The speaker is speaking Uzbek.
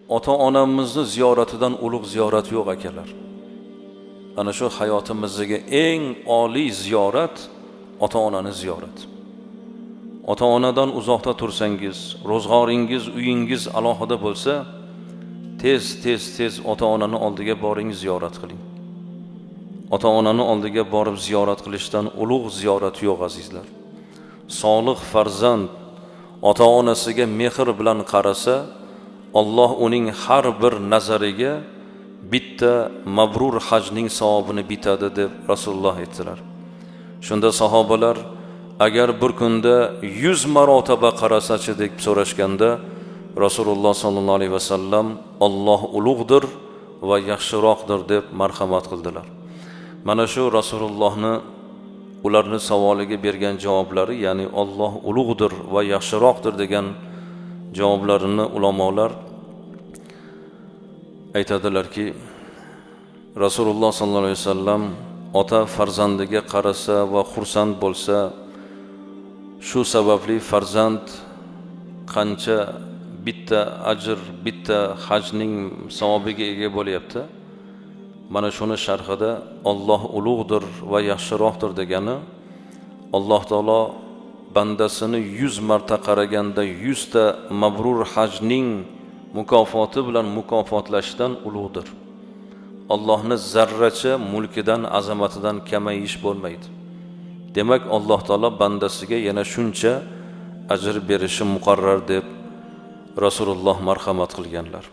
Ota-onamizni ziyoratidan ulug' ziyorat yo'q, akalar. Ana shu hayotimizdagi eng oliy ziyorat ota-onani ziyorati. Ota-onadan uzoqda tursangiz, ro'zg'oringiz, uyingiz alohida bo'lsa, tez tez tez ota-onani oldiga boring, ziyorat qiling. Ota-onani oldiga borib ziyorat qilishdan ulug' ziyorat yo'q, azizlar. Solih farzand ota-onasiga mehr bilan qarasa, Alloh uning har bir nazariga bitta mabrur hajning savobini bitadi deb Rasululloh aytdilar. Shunda sahobalar agar bir kunda 100 marotaba qarasachi deb so'rashganda, Rasululloh sallallohu alayhi vasallam Alloh ulug'dir va yaxshiroqdir deb marhamat qildilar. Mana shu Rasulullohni ularni savoliga bergan javoblari, ya'ni Alloh ulug'dir va yaxshiroqdir degan javoblarini ulamolar aytadilarki, Rasululloh sallallohu alayhi vasallam ota farzandiga qarasa va xursand bo'lsa, shu sababli farzand qancha bitta ajr, bitta hajning savobiga ega bo'lyapti. Mana shuni sharhida Alloh ulug'dir va yaxshiroqdir degani, Alloh taolo bandasini 100 marta qaraganda 100 ta mabrur hajning mukofoti bilan mukofotlashdan ulug'dir. Allohni zarracha mulkidan, azamatidan kamayish bo'lmaydi. Demak, Alloh taolo bandasiga yana shuncha ajr berishi muqarrar deb Rasululloh marhamat qilganlar.